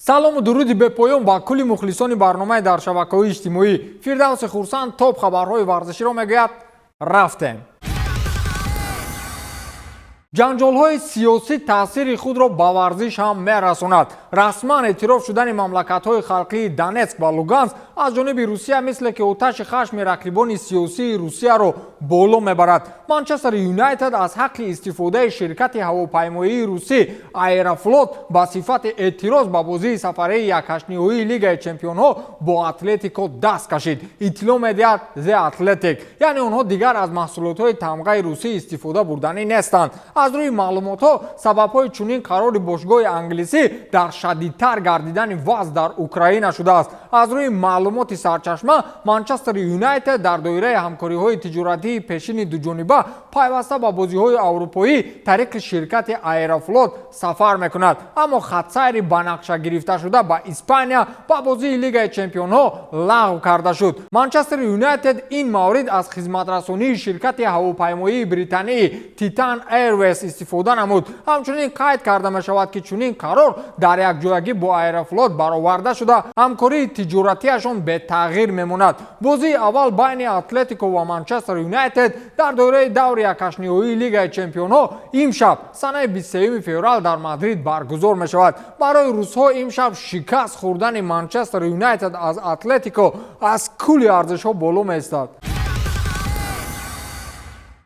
Салому дуруди бепоён ба кулли мухлисони барномаи дар шабакаҳои иҷтимоӣ. Фирдавси Хурсанд топ хабарҳои варзиширо мегӯяд. Рафтем. Ҷанҷолҳои сиёсӣ таъсири худро ба варзиш ҳам мерасонад. Расман эътироф шудани мамлакатҳои халқии Донетск ва Луганск аз ҷониби Русия мисле ки оташи хашми рақибони сиёсии Русияро боло мебарад. Манчестер Юнайтед аз ҳаққи истифодаи ширкати ҳавопаймоии русӣ Аэрофлот ба сифати эътироз ба бозии сафарии якҳаштниҳоии Лигаи чемпионҳо бо Атлетико даст кашид, иттилоъ медиҳад The Athletic. Яъне онҳо дигар аз маҳсулотҳои тамғаи русӣ истифода бурданӣ нестанд. Аз рӯи маълумотҳо, сабабҳои чунин қарори бошгоҳи англисӣ дар шадидтар гардидани вазъ дар Украина шудааст. Аз рӯи маълумоти сарчашма, Манчестер Юнайтед дар доираи ҳамкориҳои тиҷоратии пешини дуҷониба пайваста ба бозиҳои аврупоӣ тариқи ширкати Аэрофлот сафар мекунад, аммо хатсайри ба нақша гирифташуда ба Испания ба бозии Лигаи чемпионҳо лағв карда шуд. Манчестер Юнайтед ин маврид аз хизматрасонии ширкати ҳавопаймоии британии Титан Airways истифода намуд. Ҳамчунин қайд карда мешавад, ки чунин қарор дар якҷоягӣ бо Аэрофлот бароварда шуда, ҳамкории тиҷоратиашон бетағйир мемонад. Бозии аввал байни Атлетико ва Манчестер Юнайтед дар доираи даври якҳаштниҳоии Лигаи чемпионҳо имшаб, санаи 23 феврал, дар Мадрид баргузор мешавад. Барои русҳо имшаб шикаст хӯрдани Манчестер Юнайтед аз Атлетико аз кулли арзишҳо боло меистад.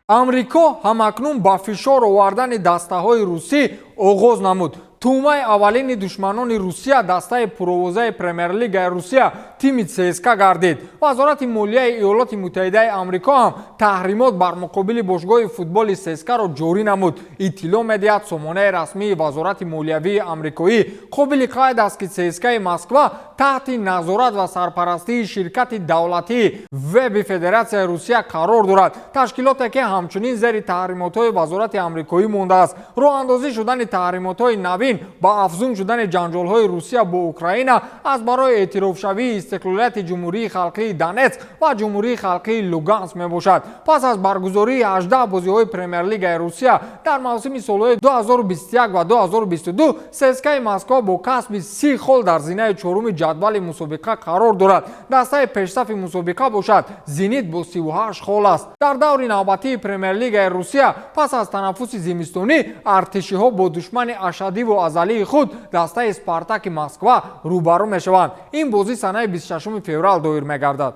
Амрико ҳамакнун ба фишор овардани дастаҳои русӣ оғоз намуд. Тӯъмаи аввалини душманони Русия дастаи пуровозаи Премер-лигаи Русия, тими ЦСКА гардид. Вазорати молияи Иёлоти Муттаҳидаи Амрико ҳам таҳримот бар муқобили бошгоҳи футболи ЦСКАро ҷорӣ намуд, иттилоъ медиҳад сомонаи расмии вазорати молиявии амрикоӣ. Қобили қайд аст, ки ЦСКАи Москва таҳти назорат ва сарпарастии ширкати давлатии ВЭБи Федератсияи Русия қарор дорад, ташкилоте ки ҳамчунин зери таҳримотҳои вазорати амрикоӣ мондааст. Роҳандозӣ шудани таҳримотҳои навин ба афзун шудани ҷанҷолҳои Русия бо Украина аз барои эътирофшавии истиқлолияти Ҷумҳурии Халқии Донетск ва Ҷумҳурии Халқии Луганск мебошад. Пас аз баргузории 18 бозиҳои Премер-лигаи Русия дар мавсими солҳои 2021 ва 2022, ЦСКАи Москва бо касби 30 хол дар зинаи чоруми ҷадвали мусобиқа қарор дорад. Дастаи пешсафи мусобиқа бошад, Зенит, бо 38 хол аст. Дар даври навбатии Премер-лигаи Русия пас аз танаффуси зимистонӣ артишиҳо бо душмани ашаддиву азалии худ, дастаи Спартаки Москва, рӯбарӯ мешаванд. Ин бозӣ санаи 26 феврал доир мегардад.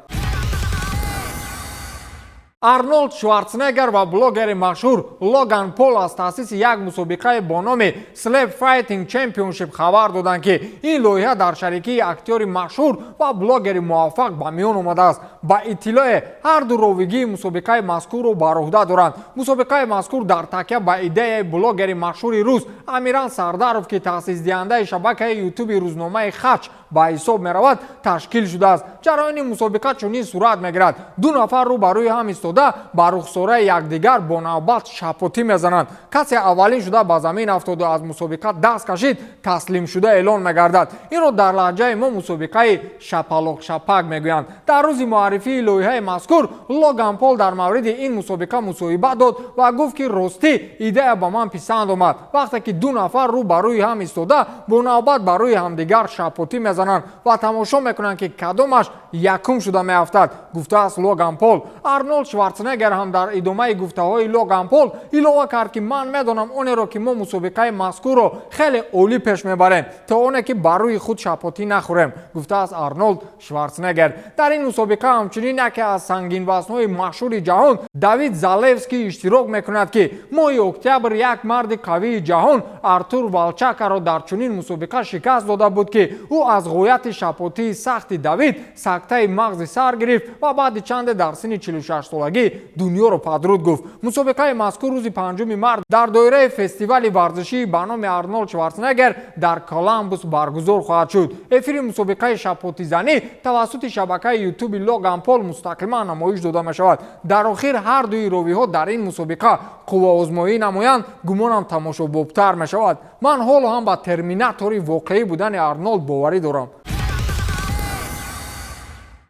Арнолд Шварценеггер ва блогери машҳур Логан Пол аз таъсиси як мусобиқаи бо номи Slap Fighting Championship хабар доданд, ки ин лоиҳа дар шарикии актёри машҳур ва блогери муваффақ ба миён омадааст. Ба иттилоe, ҳарду ровигии мусобиқаи мазкурро бар уҳда доранд. Мусобиқаи мазкур дар такя ба идеяи блогери машҳури рус Амиран Сардаров, ки таъсисдиҳандаи шабакаи Ютуби рӯзномаи Хач ба ҳисоб меравад, ташкил шудааст. Ҷараёни мусобиқа чунин сурат мегирад: ду нафар рӯ ба рӯи ҳам истода, ба рухсораи якдигар бо навбат шапотӣ мезананд. Касе аввалин шуда ба замин афтоду аз мусобиқа даст кашид, таслимшуда эълон мегардад. Инро дар лаҳҷаи мо мусобиқаи шапалоқшапак мегӯянд. Дар рӯзи муаррифии лоиҳаи мазкур Логан Пол дар мавриди ин мусобиқа мусоҳиба дод ва гуфт, ки ростӣ идея ба ман писанд омад. Вақте ки ду нафар рӯ ба рӯи ҳам истода, бо навбат ба рӯи ҳамдигар шапотӣ мезананд ва тамошо мекунанд, ки кадомаш якум шуда меафтад, гуфтааст Логан Пол. Арнолд Шварценеггер ҳам дар идомаи гуфтаҳои Логан Пол илова кард, ки ман медонам онеро, ки мо мусобиқаи мазкурро хеле олӣ пеш мебарем, то оне ки бар рӯи худ шапотӣ нахӯрем, гуфтааст Арнолд Шварценеггер. Дар ин мусобиқа ҳамчунин яке аз сангинвазнҳои машҳури ҷаҳон, Давид Залевский, иштирок мекунад, ки моҳи октябр як марди қавии ҷаҳон, Артур Валчакаро, дар чунин мусобиқа шикаст дода буд, ки ӯ аз ғояти шапотии сахти Давид сактаи мағзи сар гирифт ва баъди чанде дар синни 46-солагӣ дунёро падруд гуфт. Мусобиқаи мазкур рӯзи 5 март дар доираи фестивали варзишии ба номи Арнолд Шварценеггер дар Коламбус баргузор хоҳад шуд. Эфири мусобиқаи шапотизанӣ тавассути шабакаи Ютуби Логан Пол мустақиман намоиш дода мешавад. Дар охир ҳар дуи ровиҳо дар ин мусобиқа қувваозмоӣ намоянд, гумонам, тамошобобтар мешавад. Ман ҳоло ҳам ба терминатори воқеӣ будани Арнолд боварӣ дорам.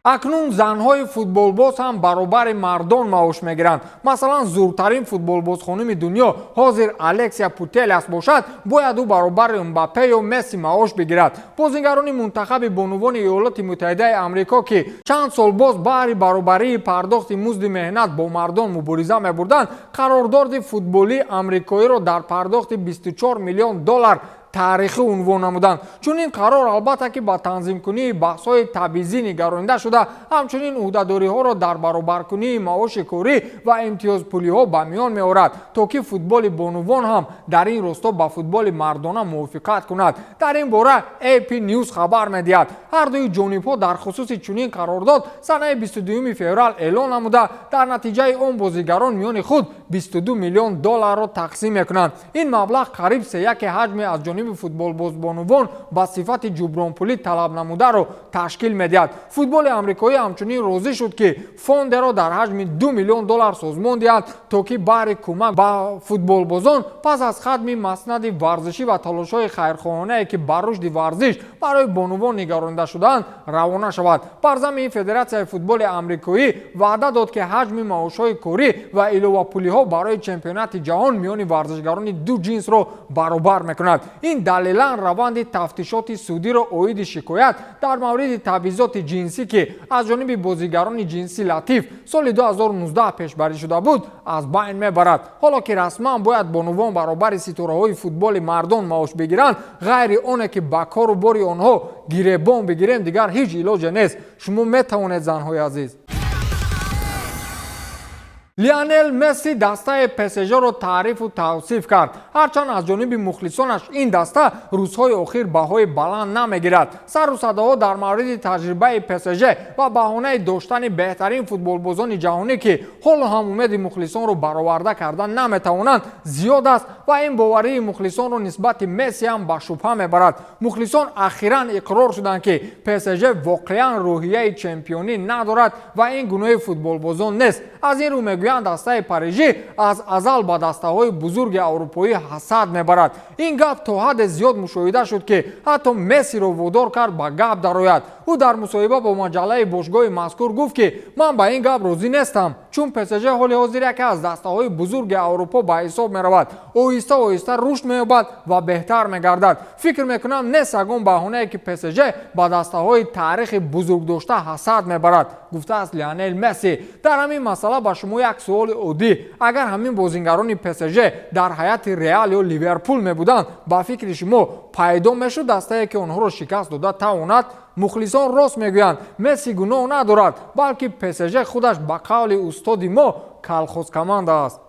Акнун занҳои футболбоз ҳам баробари мардон маош мегиранд. Масалан, зуртарин футболбоз хонуми дунё ҳозир Алексия Путелиас бошад, бояд ӯ баробари Мбаппе ё Месси маош бигирад. Бозигарони мунтахаби бонувони Иёлоти Муттаҳидаи Амрико, ки чанд сол боз баҳри баробарии пардохти музди меҳнат бо мардон мубориза мебурданд, қарордоди футболии амрикоиро дар пардохти 24 миллион доллар таърихӣ унвон намуданд. Чунин қарор, албатта, ки ба танзимкунии баҳсҳои табъизӣ нигаронида шуда, ҳамчунин ӯҳдадориҳоро дар баробаркунии маоши корӣ ва имтиёзпулиҳо ба миён меорад, то ки футболи бонувон ҳам дар ин росто ба футболи мардона мувофиқат кунад. Дар ин бора AP News хабар медиҳад. Ҳардуи ҷонибҳо дар хусуси чунин қарордод санаи 22 феврал эълон намуда, дар натиҷаи он бозигарон миёни худ 22 миллион долларро тақсим мекунанд. Ин маблағ қариб сеяки ҳаҷме аз ҷониби футболбозбонувон ба сифати ҷубронпулӣ талаб намударо ташкил медиҳад. Футболи амрикоӣ ҳамчунин розӣ шуд, ки фондеро дар ҳаҷми 2 миллион доллар созмон диҳад, то ки баҳри кӯмак ба футболбозон пас аз хатми маснади варзишӣ ва талошҳои хайрхоҳонае, ки ба рушди варзиш барои бонувон нигаронида шудаанд, равона шавад. Бар замини Федератсияи футболи амрикоӣ ваъда дод, ки ҳаҷми маошҳои корӣ ва иловапулиҳо барои чемпионати ҷаҳон миёни варзишгарони ду ҷинсро баробар мекунад. Ин далелан раванди тафтишоти судиро оиди шикоят дар мавриди табъизоти ҷинсӣ, ки аз ҷониби бозигарони ҷинси латиф соли 2019 пешбарӣ шуда буд, аз байн мебарад. Ҳоло ки расман бояд бонувон баробари ситораҳои футболи мардон маош бигиранд, ғайри оне ки ба кору бори онҳо гиребон бигирем, дигар ҳеҷ илоҷе нест. Шумо метавонед, занҳои азиз. Лионел Месси дастаи ПСЖро таърифу тавсиф кард, ҳарчанд аз ҷониби мухлисонаш ин даста рӯзҳои охир баҳои баланд намегирад. Сару садоҳо дар мавриди таҷрибаи ПСЖ ва баҳонаи доштани беҳтарин футболбозони ҷаҳонӣ, ки ҳоло ҳам умеди мухлисонро бароварда карда наметавонанд, зиёд аст ва ин боварии мухлисонро нисбати Месси ҳам ба шубҳа мебарад. Мухлисон ахиран иқрор шуданд, ки ПСЖ воқеан рӯҳияи чемпионӣ надорад ва ин гуноҳи футболбозон нест. Аз ин рӯ мегӯянд, дастаи парижӣ аз азал ба дастаҳои бузурги аврупоӣ ҳасад мебарад. Ин гап то ҳадде зиёд мушоҳида шуд, ки ҳатто Мессиро водор кард ба гап дарояд. Ӯ дар мусоҳиба бо маҷаллаи бошгоҳи мазкур гуфт, ки ман ба ин гап розӣ нестам, чун ПСЖ ҳоли ҳозир яке аз дастаҳои бузурги Аврупо ба ҳисоб меравад, оҳиста оҳиста рушд меёбад ва беҳтар мегардад. Фикр мекунам, нест ягон баҳонае, ки ПСЖ ба дастаҳои таърихи бузургдошта ҳасад мебарад, гуфтааст Лионел Месси. Дар ҳамин масъала ба шумо як суоли оддӣ: агар ҳамин бозингарони ПСЖ дар ҳайати Реал ё Ливерпул мебуданд, ба фикри шумо, пайдо мешуд дастае, ки онҳоро шикаст дода тавонад? Мухлисон рост мегӯянд, Месси гуноҳ надорад, балки ПСЖ худаш, ба қавли устоди мо, колхоз команда аст.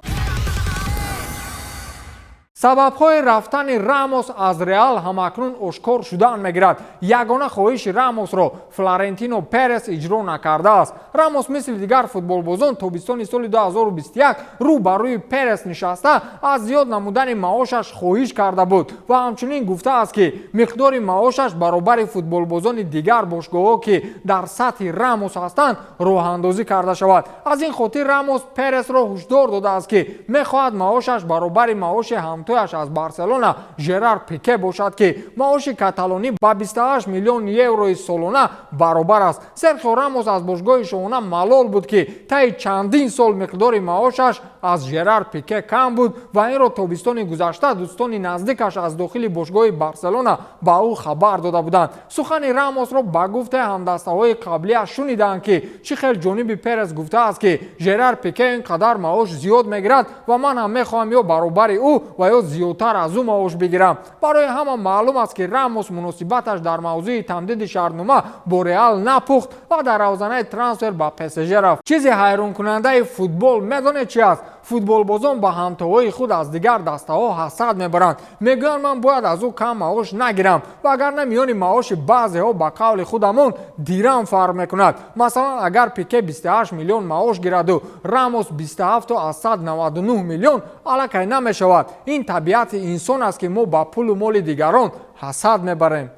Сабабҳои рафтани Рамос аз Реал ҳамакнун ошкор шудан мегирад. Ягона хоҳиши Рамосро Флорентино Перес иҷро накардааст. Рамос мисли дигар футболбозон тобистони соли 2021 рӯ ба рӯи Перес нишаста, аз зиёд намудани маошаш хоҳиш карда буд ва ҳамчунин гуфтааст, ки миқдори маошаш баробари футболбозони дигар бошгоҳҳо, ки дар сатҳи Рамос ҳастанд, роҳандозӣ карда шавад. Аз ин хотир Рамос Пересро ҳушдор додааст, ки мехоҳад маошаш баробари маоши ҳамтояш аз Барселона Жерар Пике бошад, ки маоши каталонӣ ба 28 миллион еврои солона баробар аст. Серхио Рамос аз бошгоҳи шоҳона малол буд, ки таи чандин сол миқдори маошаш аз Жерар Пике кам буд ва инро тобистони гузашта дӯстони наздикаш аз дохили бошгоҳи Барселона ба ӯ хабар дода буданд. Сухани Рамосро ба гуфтаи ҳамдастаҳои қаблиаш шуниданд, ки чӣ хел ҷониби Перес гуфтааст, ки Жерар Пике ин қадар маош зиёд мегирад ва ман ҳам мехоҳам ё баробари ӯ ва ё зиёдтар аз ӯ маош бигирам. Барои ҳама маълум аст, ки Рамос муносибаташ дар мавзӯи тамдиди шартнома бо Реал напухт ва дар равзанаи трансфер ба ПСЖ рафт. Чизи ҳайронкунандаи футбол медонед чи аст? Футболбозон ба ҳамтоҳои худ аз дигар дастаҳо ҳасад мебаранд. Мегӯянд, ман бояд аз ӯ кам маош нагирам, вагарна миёни маоши баъзеҳо, ба қавли худамон, дирам фарқ мекунад. Масалан, агар Пике 28 миллион маош гираду Рамос 27,99 миллион, аллакай намешавад. Ин табиати инсон аст, ки мо ба пулу моли дигарон ҳасад мебарем.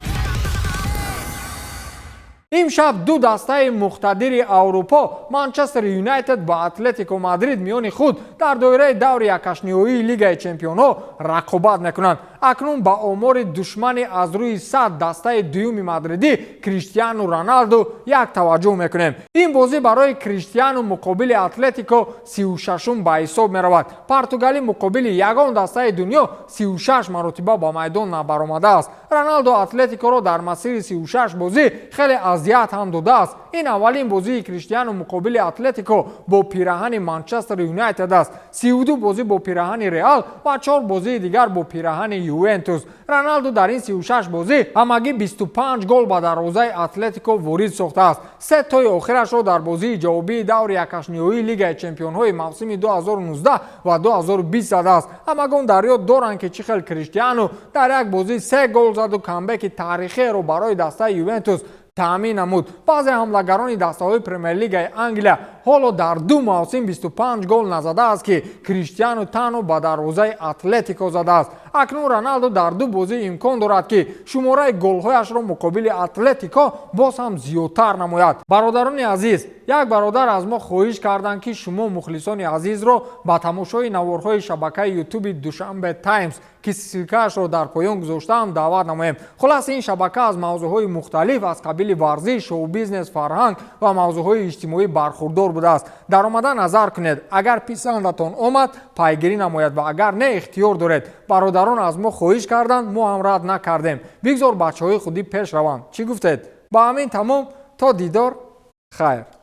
Имшаб ду дастаи муқтадири Аврупо, Манчестер Юнайтед ва Атлетико Мадрид, миёни худ дар доираи даври якҳаштниҳоии Лигаи чемпионҳо рақобат мекунанд. Акнун ба омори душмани аз рӯи 100 дастаи дуюми мадридӣ Криштиану Роналду як таваҷҷӯҳ мекунем. Ин бозӣ барои Криштиану муқобили Атлетико 36-ум ба ҳисоб меравад. Португалӣ муқобили ягон дастаи дунё 36 маротиба ба майдон набаромадааст. Роналдо Атлетикоро дар масири 36 бозӣ хеле азият ҳам додааст. Ин аввалин бозии Криштиану муқобили Атлетико бо пираҳани Манчестер Юнайтед аст. 32 бозӣ бо пираҳани Реал ва чор бозии дигар бо пираҳани Ювентус. Роналду дар ин 36 бозӣ ҳамагӣ 25 гол ба дарвозаи Атлетико ворид сохтааст. Се тои охирашро дар бозии ҷавобии даври якҳаштниҳоии Лигаи чемпионҳои мавсими 2019 ва 2020 задааст. Ҳамагон дар ёд доранд, ки чӣ хел Криштиану дар як бозӣ се гол заду камбеки таърихиеро барои дастаи Ювентус таъмин намуд. Баъзе ҳамлагарони дастаҳои Премер-лигаи Англия ҳоло дар ду мавсим 25 гол назадааст, ки Криштиану танҳо ба дарвозаи Атлетико задааст. Акнун Роналдо дар ду бозӣ имкон дорад, ки шумораи голҳояшро муқобили Атлетико боз ҳам зиёдтар намояд. Бародарони азиз, як бародар аз мо хоҳиш карданд, ки шумо мухлисони азизро ба тамошои наворҳои шабакаи Ютуби Душанбе Таймс, ки ссылка ашро дар поён гузоштаам, даъват намоем. Хулас, ин шабака аз мавзӯъҳои мухталиф аз қабили варзиш, шоу-бизнес, фарҳанг ва мавзӯъҳои иҷтимоӣ бархурдор будааст. Даромада назар кунед, агар писандатон омад, пайгирӣ намояд ва агар не, ихтиёр доред. Бародарон аз мо хоҳиш карданд, мо ҳам рад накардем. Бигзор бачаҳои худӣ пеш раванд. Чӣ гуфтед? Ба ҳамин тамом, то дидор, хайр.